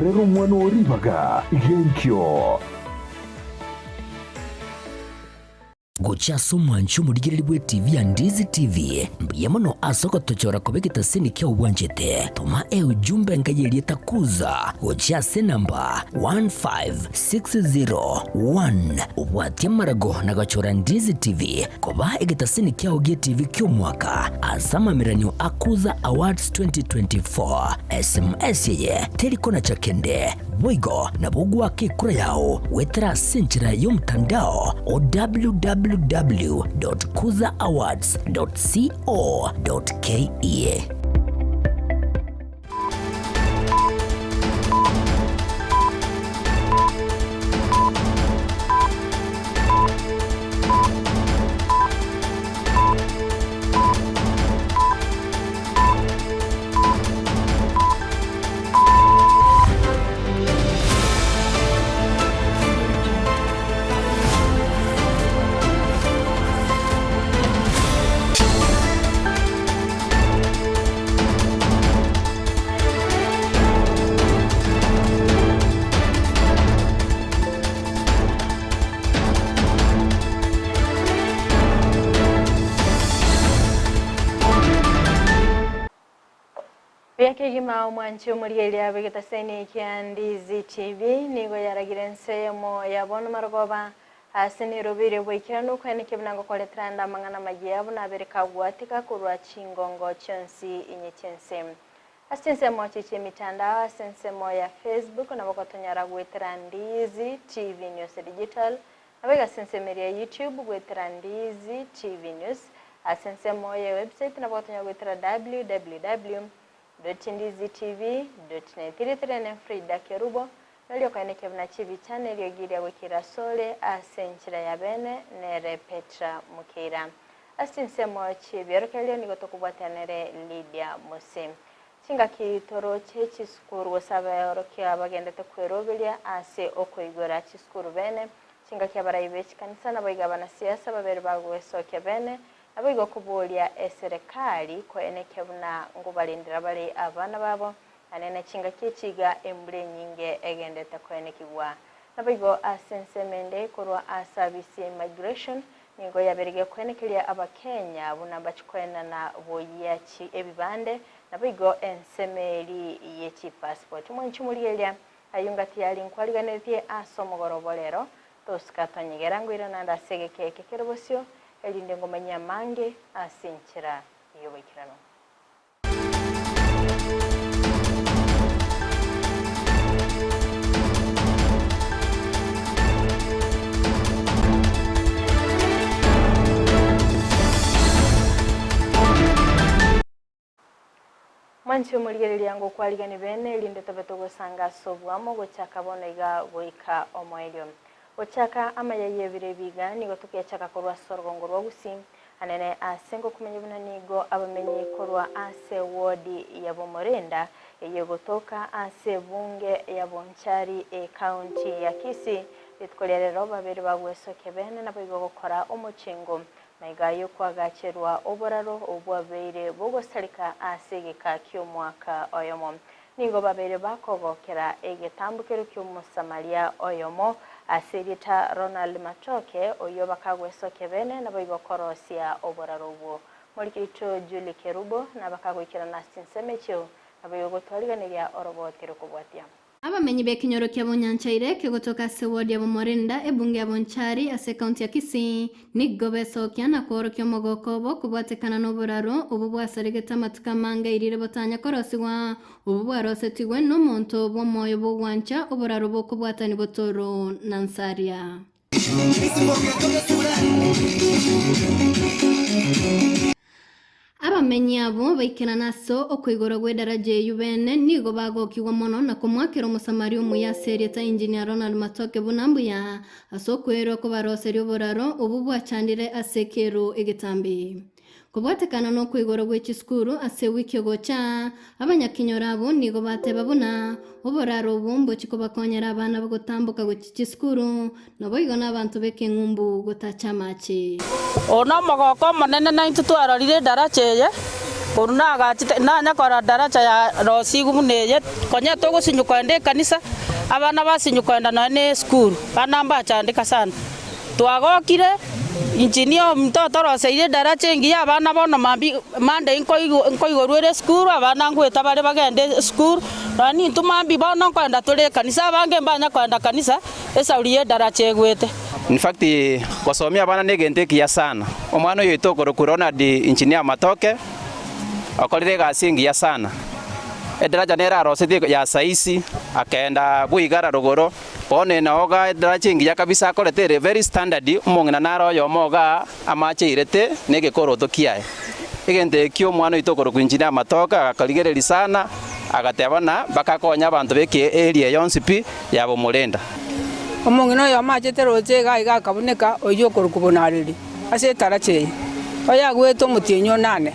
Nyorera omwana oo ribaga genkio. Gochia ase omwanchi omorigereria bw'etivi ya Ndizi TV, mbuya mono ase ogotochora koba egetaseni kiao bwanchete. Toma eujumbe enka y'erieta Kuza gochia ase enamba 15601 obwatie amarago na gochora Ndizi TV koba egetaseni kiao gi'etivi ki'omwaka ase amameranio a Kuza Awards 2024. SMS eye teri konacha kende. Boigo nabo ogoaka ekura yao goetera ase enchera y'omotandao o www.kuzaawards.co.ke. Buya kegima omwanchi omorigereria abe getaseni kia Ndizi TV nigo yaragire ense eyemo ya bono marogoba ase nirobeire boikeranu koenekia buna ngokoretera ande amang'ana amayia buna abere kagwatika korwa chingongo chionsi inye chiense. Ase chinsemo echi chi'emitandao ase ensemo ya Facebook nabo gotonyora goetera Ndizi TV News Digital Naboigo ase ensemo eria ya YouTube goetera Ndizi TV News. Ase ensemo ye website nabo gotonyora goetera www.ndizitv.net. Erieta riane Frida Kerubo, noria okoenekia buna chibicha na eriogi ria goikera asore ase enchera ya bene nere Petra Mukeira. Ase chinsemo chi'ebiorokererio nigo tokobwatana nere Lydia Mose. Chingaki toroche chisukuru gose abaorokia bagendete kweroberia ase okoigora chisukuru bene, chingaki abarai be chikanisa naboigo abanasiasa babere bagwesokia bene, naboigo koboria eserekari koenekia buna ngobarendera bare abana babo, naende ne chingaki echi iga embura enyinge egendete koenekigwa. Naboigo ase ensemo ende korwa ase abisi ya immigration Nigo yabeire gekoenekeria Abakenya buna mbachi koenana boyia chi ebibande, naboigo ensemo eri ye chipassport. Mwanchi morigereria ayio ngati yari nkwariganetie ase omogoroba orero, tosika tonyegera ngoirana ande ase egeka eke kere bosio, erinde ngomanyie amange ase enchera y'oboikeranu. Mwanche omorigereria ngokwarigani bene, erinde tobe togosanga ase oboamo gochaka bono iga goika omoerio. Gochaka amaya y'ebiro ebi iga nigo togechaka korwa ase orogongo rwa Gusii, anene ase ngokumenya buna nigo abamenyi korwa ase ewodi ya Bomorenda eyio egotoka ase ebunge ya Bonchari ecounty ya Kisii rituko ria rero babere bagwesokia bene naboigo gokora omochengo maiga y'okoagacherwa oboraro obwabeire bogosareka ase egeka ki'omwaka oyomo. Nigo babeire bakogokera egetambokero ki'Omosamaria oyomo ase erieta Ronald Matoke, oyio bakagwesokia bene naboigo korosia oboraro obwo. Moriki oito Julie Kerubo nabakagoikerana ase chinsemo echio, naboigo gotwariganeria oroboti rokobwatia. Abamenyi b'ekenyoro kia Bonyanchaire kegotoka ase ward ya Bomorinda, ebunge ya Bonchari ase ekaunti ya Kisii, nigo besokia na koorokia omogoko obo kobwatekana noboraro obwo bwasaregete amatuko amange airire botanya korosigwa, obwo bwarosetigwe nomonto bw'omoyo bw'ogwancha oboraro bokobwatani botoro na nsaria. Abamenyi abwo baikerana ase okoigorwa gw'edaraja eyio bene nigo bagokigwa mono na komoakera Omosamaria omuya ase erieta Engineer Ronald Matoke buna mbuya ase okwerwa kobaroseria oboraro obwo bwachandire ase ekeero egetambe. Kobwatekana nokoigorwa gwe chisukuru ase ewiki egocha, abanyakinyoro abwo nigo bateba buna oboraro obwo mbochi kobakonyera abana gotamboka gochia chisukuru, naboigo nabanto b'ekeng'umbu gotacha amache. Oyo nomogoko omonene naintwe twarorire edaracha eye. Korwa nagachete nanya korora daraja ya rosigwe buna eye, konya togosinywa kogenda ekanisa, abana basinywa kogenda nonya na esukuru, bana mbachandeka sana. Twagokire, engineer ominto otoroseirie edaraja engiya abana bono mambia Monday nkoigwa nkoigorwa ere esukuru, abana ngoeta bare bagende esukuru, nonya nintwe mambia bono nkoenda tore ekanisa, abange mbanya koenda kanisa, esauri ya edaraja egwete. In fact, gosomia abana negento ekiya sana. Omwana oyo oito okorokwa Ronald Engineer Matoke, okorire egasi engiya sana. Edaraja nere arosetie ya saisi, akenda Buigara rogoro, bono nao iga edaraja engiya kabisa akorete ere very standard, omong'ina nare oyomo igaa amache airete na egekoroto kiaye. Egento ekio omwana oito okorokwa Engineer Matoke agakorigereria sana, agateba ng'a mpaka akonye abanto b'eke area yonsi pi ya Bomorenda. Omong'ina oyomo achete roche iga iga akabuneka, oyio okorokwa Bonareri, ase etaracha eye, oyagwete omotienyi onane.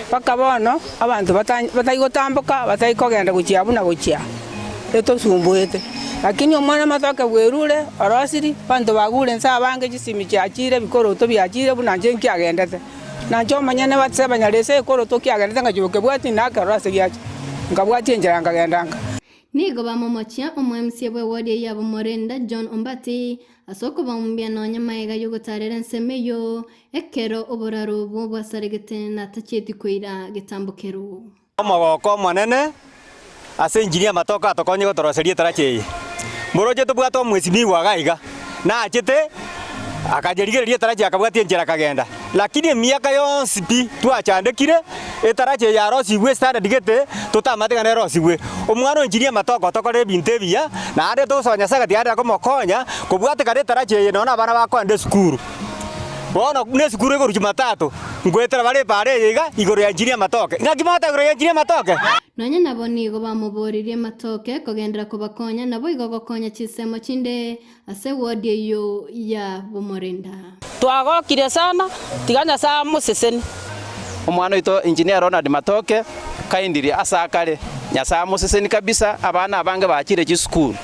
Mpaka bono abanto batari gotamboka, batari kogenda gochia abwo na gochia aa, etosumbuete. Lakini omwana amatoke bwerure, orosiri, abanto bagure inse abange chisimi chiachire, ebikoroto biachire buna inche nkiagendete. Nanche omonyene bateba nyarese ekoroto kiagendete ngachia gokebwatia nakerora ase giacha, nkabwatia enchera nkagenda nka. Nigo bamomochia omoMCA bw'ewodi eyio ab'omorenda John Ombati ase okobaumbia nonya magega y'ogotaarera ensemo eyio ekero oboraro obwo bwasaregete na tachieti koira getambokero. Omogoko omonene ase enchiri y'amatoke atokonye gotoroseria etaracha eye. Moroche tobwate omwesimigwa iga iga, nachete akanyerigereria etaracha akabwatia enchera akagenda. Lakini emiaka yonsi pi twachandekire, etaracha eye yarosigwe estandard gete, totamanyete ng'a nerosigwe. Omwana o enchiri y'amatoke otokorere ebinto ebiya, naende togosaba Nyasaye ng'a tiga komokonya, kobwatekana etaracha eye nonya na abana bakoenda esukuru. Bono buna esukuru ekorwa Jumatatu, ngoetera bare epaara eye iga igoro ya enchiri y'amatoke. Ng'aki mogoteba igoro ya enchiri y'amatoke? Nonya nabo nigo bamoboririe matoke kogenderera kobakonya, naboigo gokonya chinsemo chinde ase ewodi eyio ya Bomorenda. Twagokire sana, tiga Nyasae amosesenie. Omwana oito Engineer Ronald Matoke kaindirie ase akare, Nyasae amosesenie kabisa, abana abange bachire chisukuru.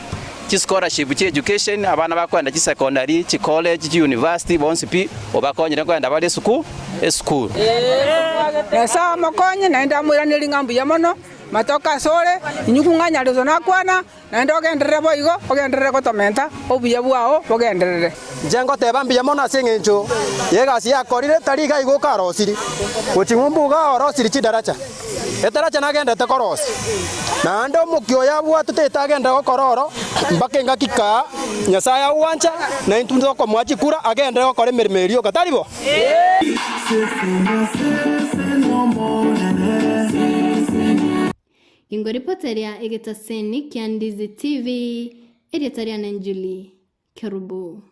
Chischolarship chia education, abana bakoenda chisecondary, chicollege, chiuniversity bonsi pi obakonyire nkoenda bare esuku esukuru. Nyasae amokonye, naende amoiranerie ng'a mbuya mono, matoke asore, inwe kung'anya riso nakwana, naende ogenderere boigo, ogenderere gotomenta, obuya bwao bogenderere. Inche ngoteba mbuya mono ase engencho y'egasi yakorire, tari iga igo okarosirie, gochia ng'umbu iga orosirie chidaracha. Etaracha nagendete korosia, naende omokia oyo abwatete etagenda gokora oro, mpaka engaki kaa Nyasae agwancha, na intwe tokomoa chikura agende gokora emeremo eria yoka, tari bo? Ingo ripota eria egetaseni kia Ndizi TV, erieta riane Julie Kerubo.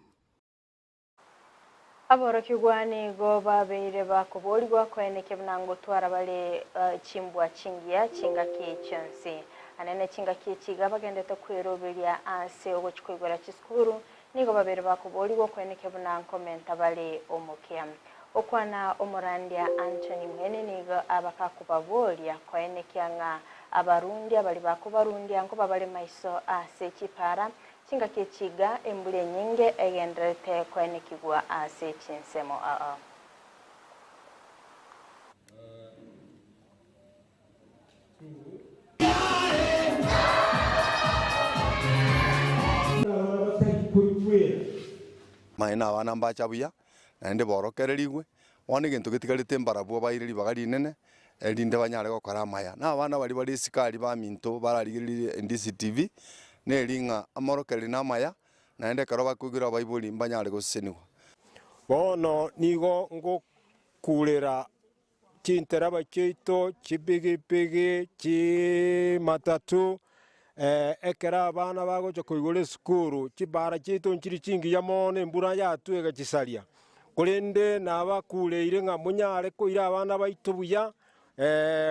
Aborokigwa nigo babeire bakoborigwa koenekia buna ngotwara bare chimbwa chingiya chingaki chionsi. Anene chingaki echi iga bagendete kweroberia ase ogochia koigora chisukuru, nigo babeire bakoborigwa koenekia buna nkomenta bare omokia. Okwana omorandia Anthony Muheni nigo abakakobaboria koenekia ng'a abarundia baria bakobarundia nkoba bare maiso ase chipara Chingaki echi iga embura enyinge egendererete koenekigwa ase chinsemo aa. Manye nabana mbacha buya, naende borokererigwe, bono egento getigarete mbarabwo baire ribaga rinene, erinde banyare gokora amaya. Na abana baria bare isiko aria baminto bararigererie Ndizi TV, neri ng'a amorokereri namaya, naende ekero bakoigwera abaibori mbanyare gosesenigwa. Bono nigo ngokurera chintereba chiaito, chipigipigi, chimatatu, ekero abana bagocha koigora esukuru, chibara chiaito nchiri chingiya mono embura yatwa egachisaria. Korende nabakureire ng'a monyare koira abana baito buya,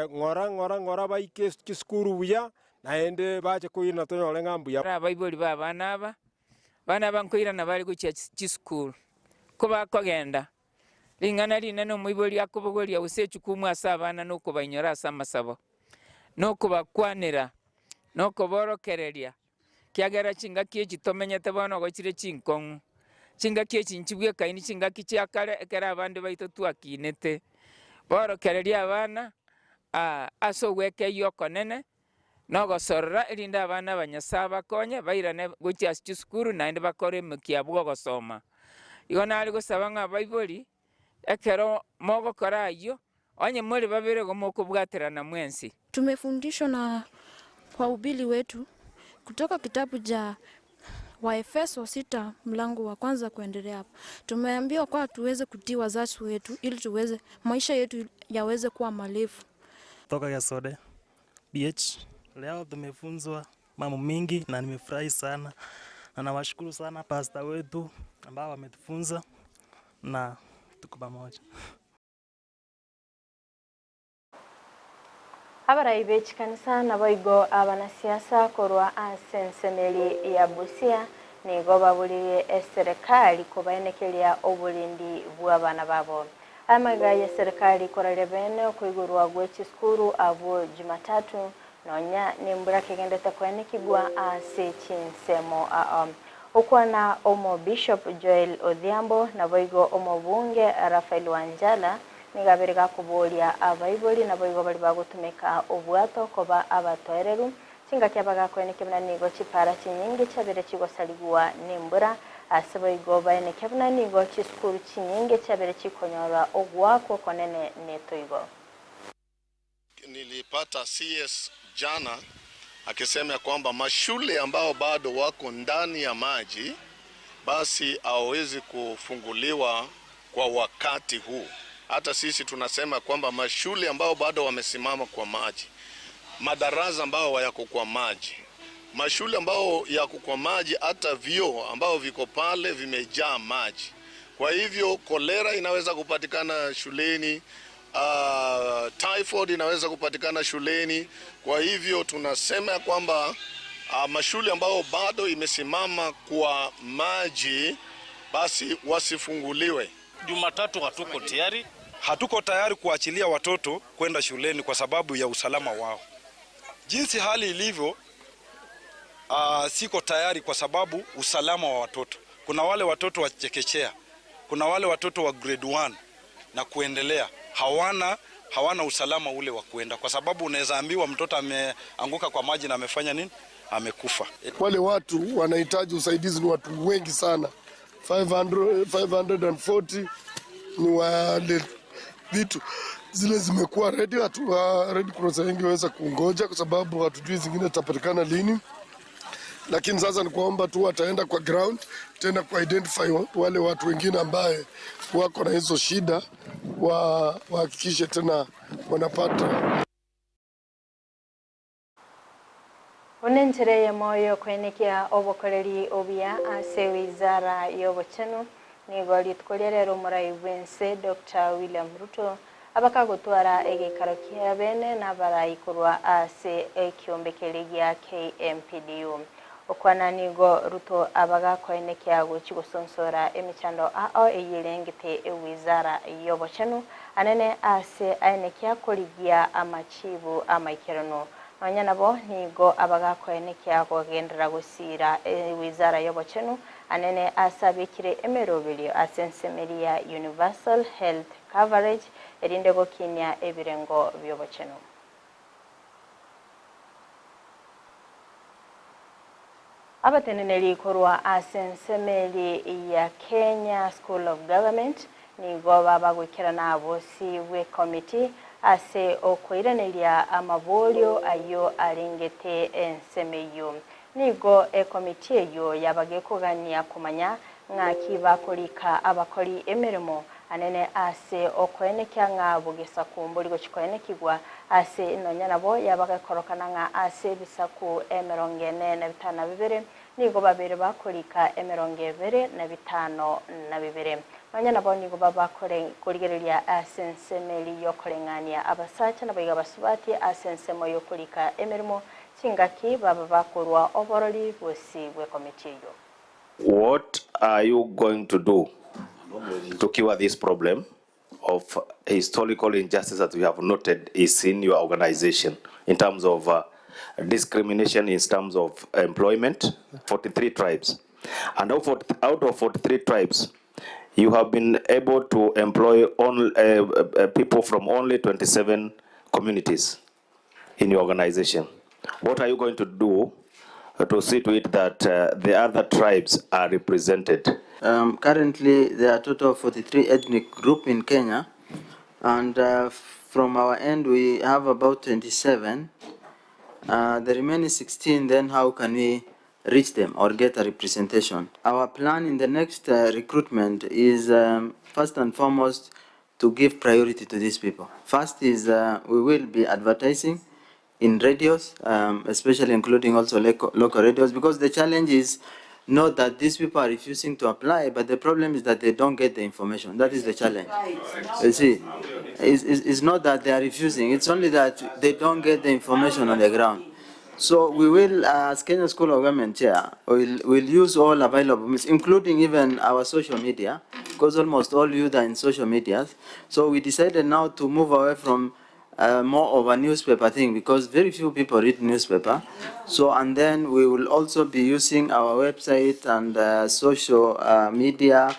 ng'ora ng'ora ng'ora baike chisukuru buya, naende bache koirana tonyore ng'a mbuya. Abaibori b'abana aba, abana aba nkoirana bare gochia chisukuru, kobakogenda, Ring'ana rinene omoibori akobogoria gose echukumu ase abana nokobainyora ase amasabo, na okobakwanera, na okoborokereria, ekiagera chingaki echi tomenyete bono gochire chinkong'u. Chingaki echi nchibwekaini chingaki chia kare ekero abande baito twakinete. Borokererie abana ase ogwekeyia okonene na ogosorora, erinde abana ba Nyasae abakonye bairane gochia ase chisukuru naende bakore omokia bw'ogosoma. Igo nare gosaba ng'a abaibori, ekero mogokora ayio, onye more babere igo mokobwaterana mwensi. Tumefundishwa na wahubiri wetu kutoka kitabu cha Waefeso sita mlango wa kwanza kuendelea hapo. Tumeambiwa kwa tuweze kutii wazazi wetu ili tuweze maisha yetu yaweze kuwa marefu. Toka Gesode BH. Leo tumefunzwa mambo mingi na nimefurahi sana na nawashukuru sana pasta wetu ambao wametufunza na tuko pamoja. Abarai be chikanisa naboigo abanasiasa korwa ase ensemeri ya Busia nigo baburirie eserekari kobaenekeria oborendi bw'abana babo. Amaiga y'eserekari koraria bene okoigorwa gwe chisukuru abwo Jumatatu nonya nembura kegendete koenekigwa ase chinsemo ao. Okwana Omobishop Joel Odhiambo naboigo omobunge Raphael Wanjala nigo abere gakoboria abaibori naboigo baria bagotumeka obwato koba abatoereru chingaki abagakoenekia buna nigo chipara chinyinge chiabere chigosarigwa nembura ase boigo baenekia buna nigo chisukuru chinyinge chiabere chikonyora ogoakwa okonene netoigo. Nilipata CS jana akisema kwamba mashule ambao bado wako ndani ya maji basi hawawezi kufunguliwa kwa wakati huu. Hata sisi tunasema kwamba mashule ambao bado wamesimama kwa maji, madarasa ambao yako kwa maji, mashule ambao yako kwa maji, hata vyoo ambao viko pale vimejaa maji. Kwa hivyo kolera inaweza kupatikana shuleni, typhoid inaweza kupatikana shuleni. Kwa hivyo tunasema ya kwamba mashule ambao bado imesimama kwa maji basi wasifunguliwe. Jumatatu hatuko tayari, hatuko tayari kuachilia watoto kwenda shuleni kwa sababu ya usalama wao. Jinsi hali ilivyo, siko tayari kwa sababu usalama wa watoto. Kuna wale watoto wa chekechea, kuna wale watoto wa grade 1 na kuendelea hawana usalama ule wa kuenda, kwa sababu unaweza ambiwa mtoto ameanguka kwa maji na amefanya nini, amekufa. Wale watu wanahitaji usaidizi ni watu wengi sana, 500, 540 ni wale vitu zile zimekuwa ready. Red Cross haingeweza kungoja kwa sababu hatujui zingine zitapatikana lini, lakini sasa ni kuomba tu wataenda kwa ground tena ku identify wale watu wengine ambaye wako na hizo shida, wahakikishe tena wanapata. Buna enchera eyemo y'okoenekia obokoreri obuya ase wizara y'obochenu nigo rituko ria rero omorai bwense Dr. William Ruto abakagotwara egekaro kia bene n'abarai korwa ase ekiombekeri gia KMPDU. Okwana nigo Ruto abagakoenekia gochi gosonsora emichando ao eyerengete ewizara y'obochenu anene ase aenekia korigia amachibu amaikerano. Nonya nabo nigo abagakoenekia kogendera gosira ewizara y'obochenu anene ase abekire emeroberio ase ensemeri ya Universal Health Coverage erinde gokinia ebirengo by'obochenu. Abateneneri korwa ase ensemeri ya Kenya School of Government nigo babagwekerana abosi bwe committee ase okoiraneria amaborio ayo arengete enseme eyo. Nigo ekomiti eyo yabagekogania kumanya ng'aki bakorika abakori emeremo anene ase okoenekia ng'a bogesaku mbori gochikoenekigwa ase nonya nabo yabagekorokana ng'a ase ebisaku emerongo ene na bitano na bibere nigo babere bakorika emerongo ebere na bitano na bibere. Nonya nabo nigo babakorigereria ase ensemeri y'okoreng'ania abasacha nabaiga abasubati ase ensemo y'okorika emeremo chingaki baba bakorwa oborori bosi bw'ekomiti eyo. What are you going to do to cure this problem of historical injustice that we have noted is in your organization in terms of discrimination, in terms of employment? 43 tribes. And out of 43 tribes, You have been able to employ only, people from only 27 communities in your organization. What are you going to do to see to it that the other tribes are represented? Currently, there are a total of 43 ethnic groups in Kenya, and from our end, we have about 27. The remaining 16, then how can we reach them or get a representation? Our plan in the next recruitment is first and foremost to give priority to these people. First is we will be advertising in radios, especially including also local radios, because the challenge is not that these people are refusing to apply, but the problem is that they don't get the information. That is the challenge. You see, it's not that they are refusing, it's only that they don't get the information on the ground. So we will, as Kenya School of Government Chair, we'll use all available means, including even our social media, because almost all youth are in social media. So we decided now to move away from more of a newspaper thing, because very few people read newspaper. So, and then we will also be using our website and social media,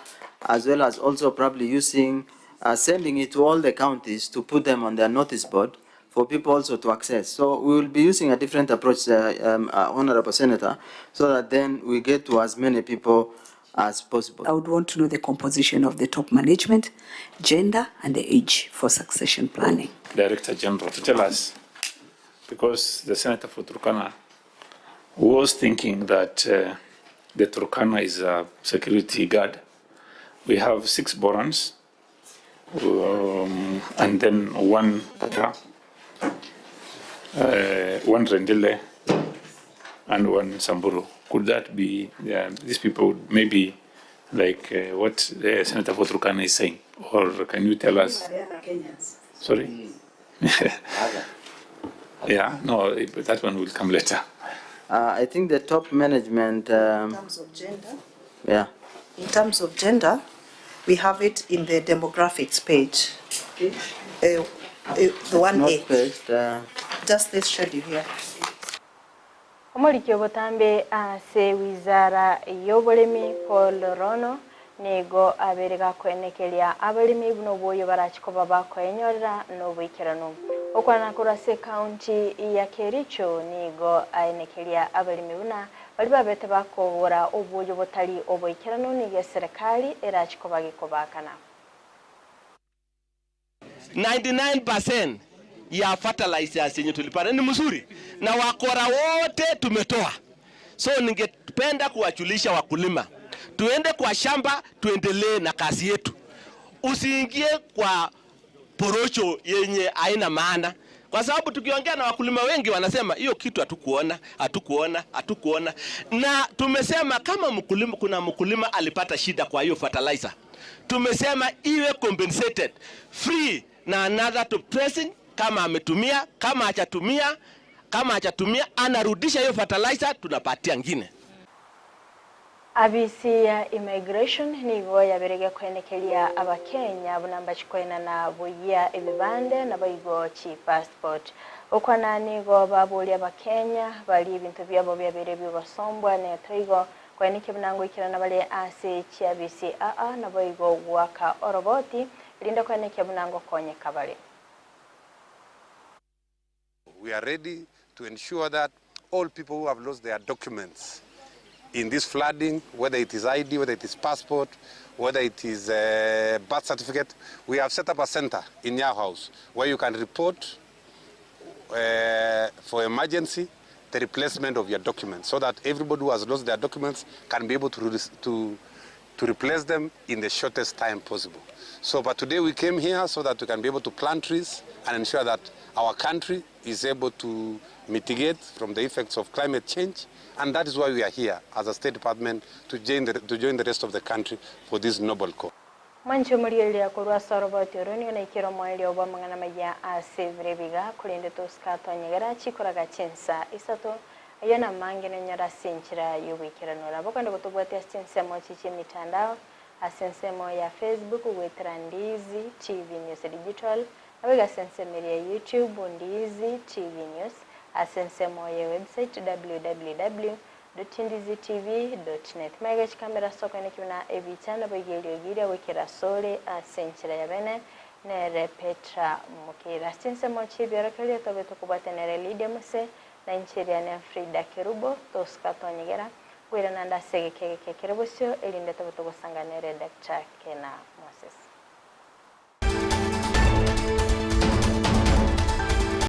as well as also probably sending it to all the counties to put them on their notice board for people also to access. So we will be using a different approach, Honorable Senator, so that then we get to as many people as possible. I would want to know the composition of the top management, gender, and the age for succession planning. Director General to tell us, because the Senator for Turkana was thinking that the Turkana is a security guard. We have 6 Borans, and then 1 Pata, 1 Rendille, and 1 Samburu. Could that be, these people would maybe like what the Senator for Turkana is saying? Or can you tell us? Kenyans. Sorry? Yeah, no, but that one will come later. I think the top management... in terms of gender? Yeah. In terms of gender, we have it in the demographics page. The one Not A. page, Just this schedule here. Omoriki obotambe ase wizara y'oboremi Paul Rono nigo aberega kwenekeria abaremi buno boyo barachikoba bakoenyorera n'oboikerano. Okwana kurase county ya Kericho nigo aenekeria abaremi buna bari babete bakobora oboyo botari oboikerano nigo serikali erachikoba gikobakana. 99% ya fertilizers yenye tulipanda ni mzuri na wakora wote tumetoa. So ningependa kuwajulisha wakulima, tuende kwa shamba tuendelee na kazi yetu. Usiingie kwa porocho yenye haina maana, kwa sababu tukiongea na wakulima wengi wanasema hiyo kitu hatukuona, hatukuona, hatukuona. Na tumesema kama mkulima, kuna mkulima alipata shida kwa hiyo fertilizer, tumesema iwe compensated free na another top dressing. Kama ametumia, kama hajatumia, kama hajatumia anarudisha hiyo fertilizer, tunapatia ngine. Abisi ya immigration nigo yaberege kwenekeria abakenya bunamba chikwena na buya ebibande na baigo chi passport. Okwana nigo babuli abakenya bali ebintu byabo byabere bigosombwa ne toigo kwenike bunango ikirana bale ase chi abisi aa na baigo gwaka oroboti linda kwenike bunango konye kabale. We are ready to ensure that all people who have lost their documents in this flooding, whether it is ID, whether it is passport, whether it is a birth certificate, we have set up a center in your house where you can report for emergency the replacement of your documents, so that everybody who has lost their documents can be able to replace them in the shortest time possible. But today we came here so that we can be able to plant trees and ensure that our country is able to mitigate from the effects of climate change. And that is why we are here as a State Department to join the rest of the country for this noble cause. Mwancho murielea korwa soroboti oroni na ikiro mwaelio oba mang'ana maya ase birebiga kurinde tosikato nyegera chikoraga chinsa isato ayo na mange nenyara sinchira y'obwikiranura bokande gotobwatia chinsemo chichi mitandao ase ensemo ya Facebook gwetera Ndizi TV News Digital abega sensemeria YouTube Ndizi TV News ase ensemo ya website www Dotindizitv dot net. Magega chikamera ase okoenekia buna ebicha naboigo eriogi riria goikera asore ase enchera ya bene nere Petra Mokeira. Ase chinsemo chi'ebiorokererio tobe tokobwatia nere Lydia Muse na inche Eriane Frida Kerubo tosuka tonyegera koirana ande ase egeka egeke kere bosio erinde tobe togosanga nere Doctor Kena Moses.